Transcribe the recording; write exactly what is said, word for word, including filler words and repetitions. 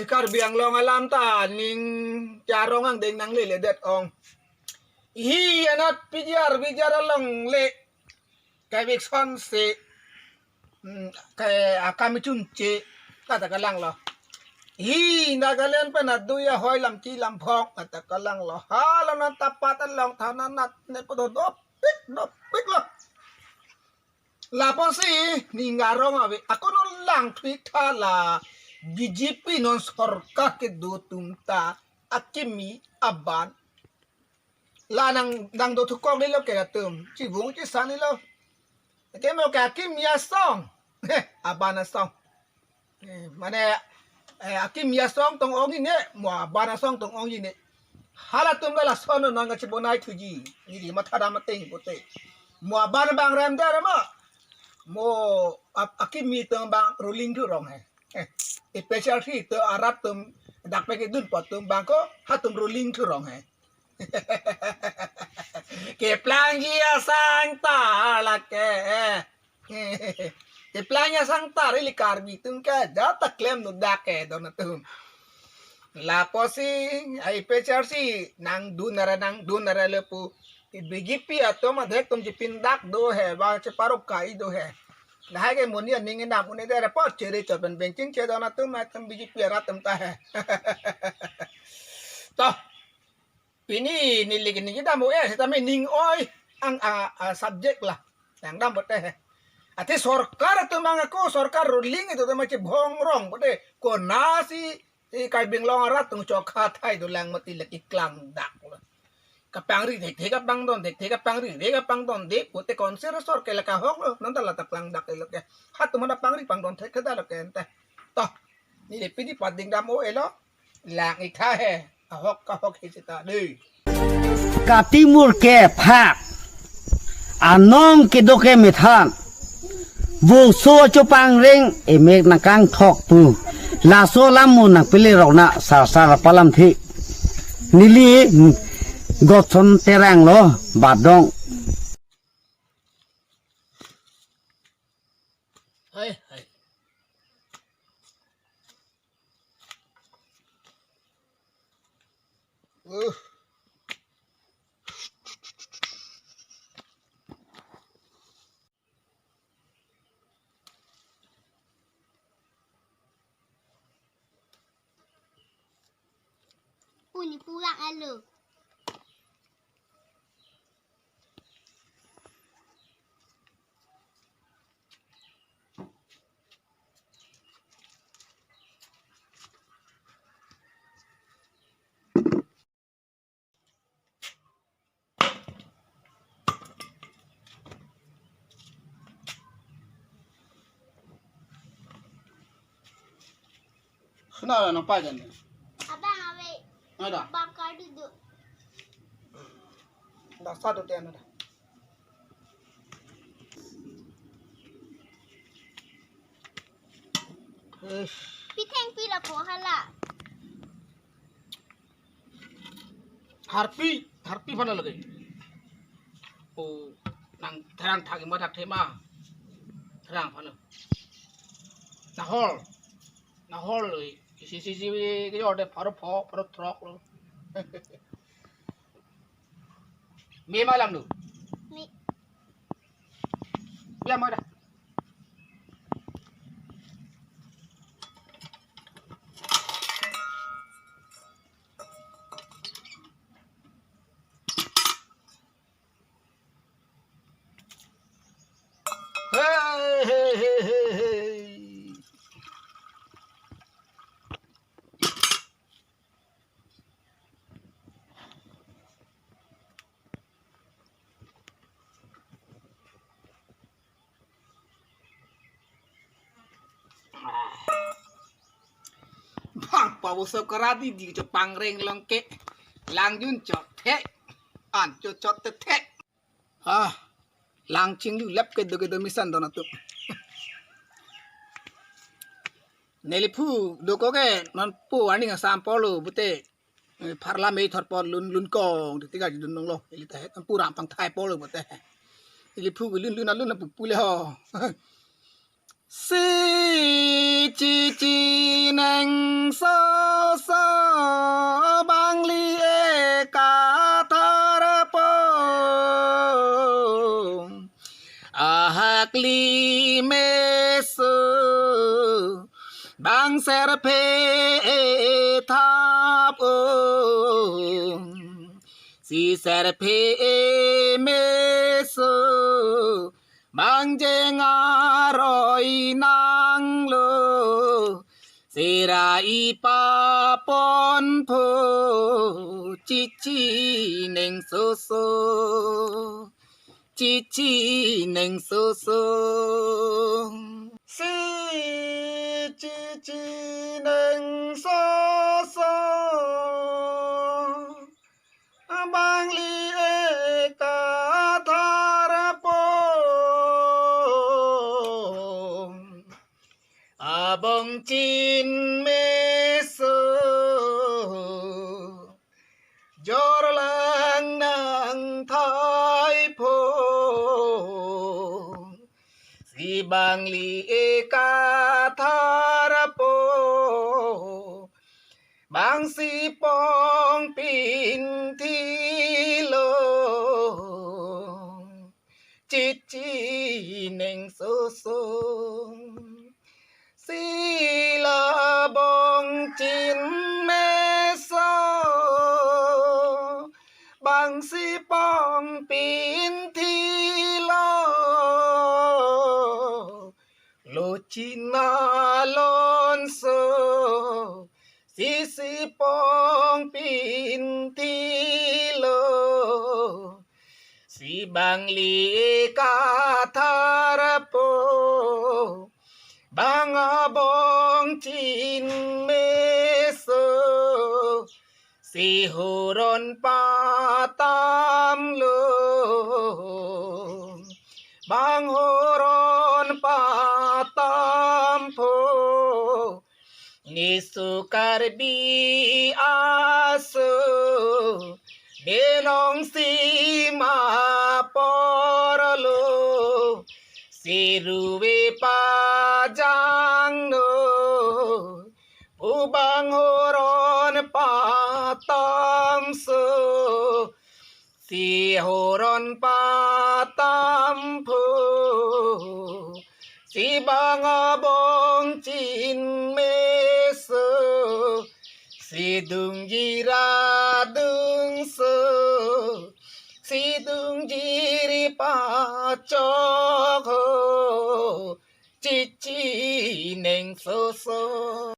Karbi Anglong alam ta ning charong angdeng nangleledet ong. Hi anat P G R, P G R along le. Kevik sonse. Hmm, ke akam chunche. Kata kalanglo. Hi Nagaland pen adui ahoi lamchi lamphong. Kata kalanglo. Hala non tapat along thananat ne podo dopik dopik lo. Lapusi ning arong ave. Ako non lang thik thala B J P non sorkar kedo atum ta akimi aban. La nang nang do thukok lilo ke atum. Chivung chisan lilo. Ke mo ke akimi asong. Aban asong. Eh, mane, eh, akimi asong tong ong-ine, mo aban asong tong ong-ine. Halatum la lason non kachebonai thuji. Neli mathadam ateng pote. Mo aban abang rem der mo. Mo ap-, akimi atum abang ruling thu rong he. Eh, A P H L C atum arat atum dak pe kedun po atum abang ko hatum ruling thu rong he. Keplangji asang ta lake. Keplangji asang ta ili Karbi atum ke jata klem nu dak ke don atum. Lapusi A P H L C nangdun ara nangdun ara le pu. B J P atum adhek atum chipindak do he, ba cheparok kai do he. Lahai ke muni aning inam un-e der apot chere chot pen bengching che don atum atum B J P arat atum ta he. Toh. Pini neli ke ning kedam o eh, sitame ning oi ang a, a subject la. Yang dam pote he. Athe sorkar atum abang ako sorkar ruling atum ta machi bhong rong pote. Konasi i Karbi Anglong arat atum chokha thai dolang mati lagi klangdak lo. Kapangri thekthe kapangdon thekthe kapangri re kapangdon de pote konser sorkar la kahok lo. Non ta la ta klangdak lo ke. Hatum mana pangri pangdon thek theda lo ke ente. Toh. Neli pini pading dam o-e lo. Lang itha he. Ahok kahok he seta de. Katimur ke phak. Anong kedo ke methan. Voso chopangreng emek nangkangthok pu. Laso alam mo nangpele rokna sarsar palamthe. Neli Godson Terang lo badong. Hai, hai. Uh. Uni pulang alo. Suna na pa jan. Abang ave. Ada. Bang kadu do. Dah satu tian ada. Eish. Pi thengpi lapu hala. Harpi, harpi aphan lake. O nang therang thak ima thak thema. Therang aphan. Nahol. Nahol lo. Isi isi isi ke orde pharo pho, pharo throk lo. Me ma lam lo. Me. Ya ma da. Hey, hey, hey, hey, hey. Bang pavo so karadi di cho pangreng long ke. Lang jun chot the. An cho chot the the. Ah, lang chinglu lep kedo kedo misan don atum. Neli phu doko ke non pu ani asam polo bute. Eh, pharla me thor por lun lun kong, tiga judun nong lo, ili ta het, pura pang thai polo bute. Ili phu lun lun lun pu pu le ho. Si chi chi na Soso bangli ekathar po, ahakli meso bang serphe thap o, si serphe meso bang jeng aroi nanglo, sera ipa ponpo, chichi neng soso, chichi neng soso. Si chichi neng soso bangli ekathar po, abong chin meso jorlang nang thai pho, si bangli ekathar po, bang si pong pinthi lo, chichi neng soso. Si labong chin meso bang si pong pinthi lo, lo chin alonso, si si pong pinthi lo, si bangli ekathar po, bang abong chin meso, si horon patam lo, bang horon patam pho, neso Karbi aso benong sima apor lo, si ruve pajang no, pu bang horon patam so, si horon patam pho, si bang abong chin meso, si dungjir adungso, si dungjir pachok ho, chichi neng soso.